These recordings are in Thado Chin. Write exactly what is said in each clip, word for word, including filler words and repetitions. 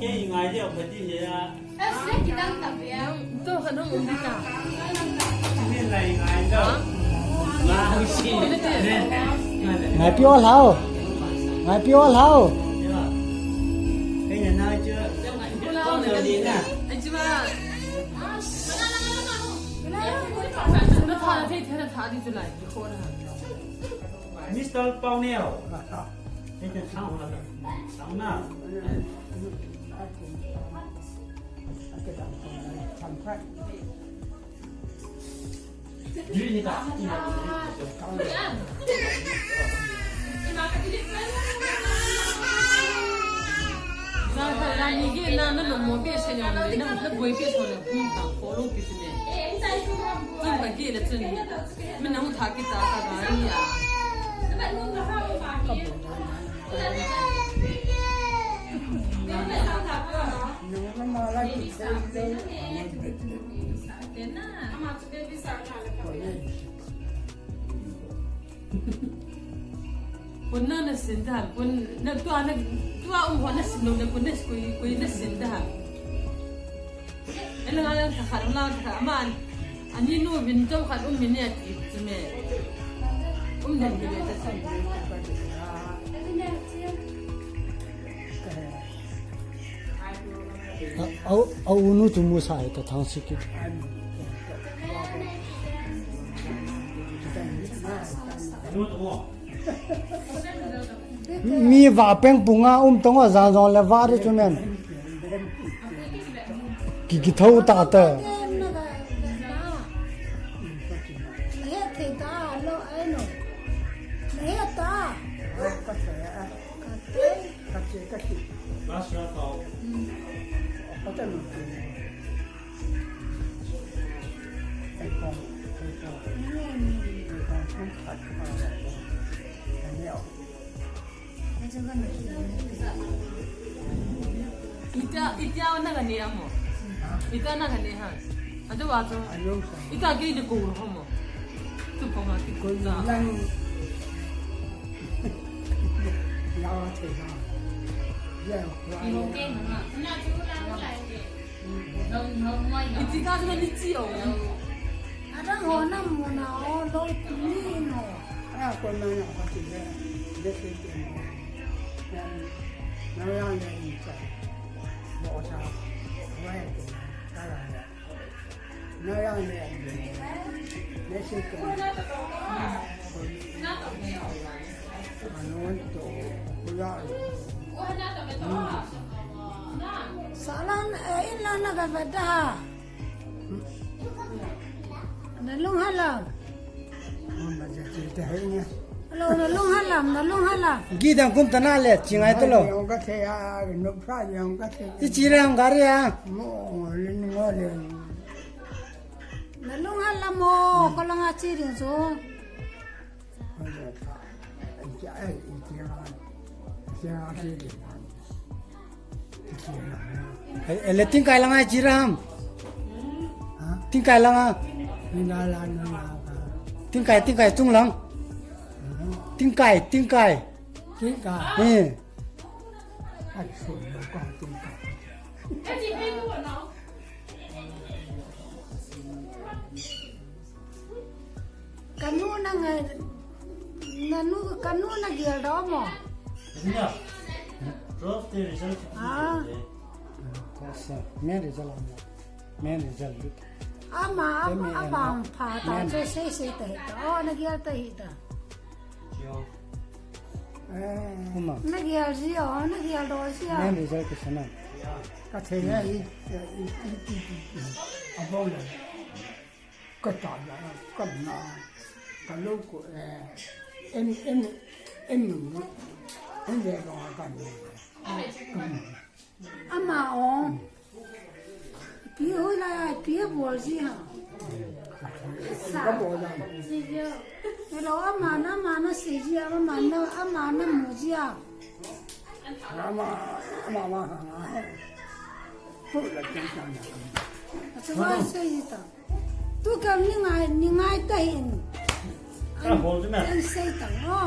Kei ngai deuh pha ti hi a. Tua kha nang um ding ta. Ni lai ngai deuh. Ngaipi o lhau. Ngaipi o lhau. Kei na nai chu. Kau na di na. Ai chu ba. Na tha na thei thei na tha di chu lai. Mister Pauneo. Thei thei sang na. Sang na. Kun na na sin da, kun na tua na, tua um ho na sin na, kun na koi, koi na sin da. Ela nga lang sa khat lang sa man. Ani nu bin to khat um min ya ti ti me. Um den bi le ta sa. A, a, a unu tu mu sa he ta thang sikit. Mi va peng punga um tong a zan zong le va ri chu men. Ki, ki tho ta ta. Ita, ita na gani amo. Ita na gani ha. Ado wa to. Ita ke de ko ho mo. Tu ko ma ki ko na. Iti ka na ni ti o. Ada ho na mo na o lo ni no. A ko na na ka ti le. De se ti mo. Na na ya ni sa. Mo sa. Wa ya ti. Ka la ya. Salan, eh, in la na ka vada. Na lung hala. Hello, na lung hala, na lung hala. Gidang kum tana le, chingai to lo. Ichi ram gari a. Na lung hala mo, ko langa chi ding chu. Ele tingkai langa chi ram. Tingkai langa. Tingkai, tingkai tung lang. Tingkai, tingkai. Tingkai. Eh. Kanu na ngai, nanu, kanu na gel do mo. Isn't that? Drop the result. Ah. Main result. Main result. Ama, ama, ama, pa ta che se se te ta. Oh, na gel ta hi ta. Uma. Na gel ji o, na gel do ji o. Main result ke sana. Ka thei na i, i, i, i, i. A bo le. Ka ta na, ka na. Ka lo ko, eh, em, em, em, em le lo ka ni. Ama o. Pi hoi la, pi bol ji ha. Ka bol la. Hello, ama na, ama na se ji, ama na, ama na mu ji a. Ama, ama, ama, ama. Pu la chen chan na. Achu wa se ji ta. Tu kam ni ngai, ni ngai ta hin. Ka bol ji na. An se ta ngo.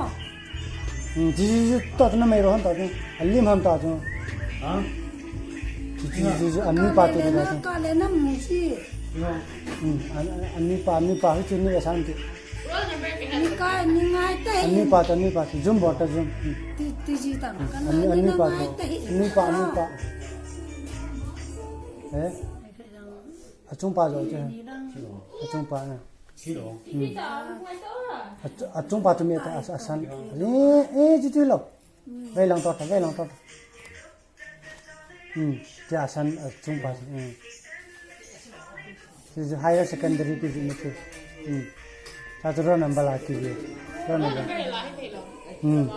Hmm, ji, ji, ji, ta tu na mai ro han ta tu. Alim ham ta tu. Ha? Ji, ji, ji, ji, anni pa tu ta tu. Ka le na mu si. Hmm, an, an, anni pa, anni pa, hi chu ni asan ti. Ni ka, ni ngai ta hi. Anni pa ta, anni pa ta. Zoom bo ta, zoom. Hmm. Ti, ti ji ta. Hmm, ka na anni, ni anni na pa ngai ta. Ta hi. Anni pa, anni pa. Eh? Achung pa jo che. Ni lang. Achung pa na. Hmm. Achu-, achung pa tu me ta as-, asan. Eh, eh, ji tu lo. Vei lang to ta, vei lang to ta. Hmm, ti asan, achung pa. Hmm. This is higher secondary ki ji ni tu. Hmm. Ta tu roll number la ki ji. Roll number. Hmm.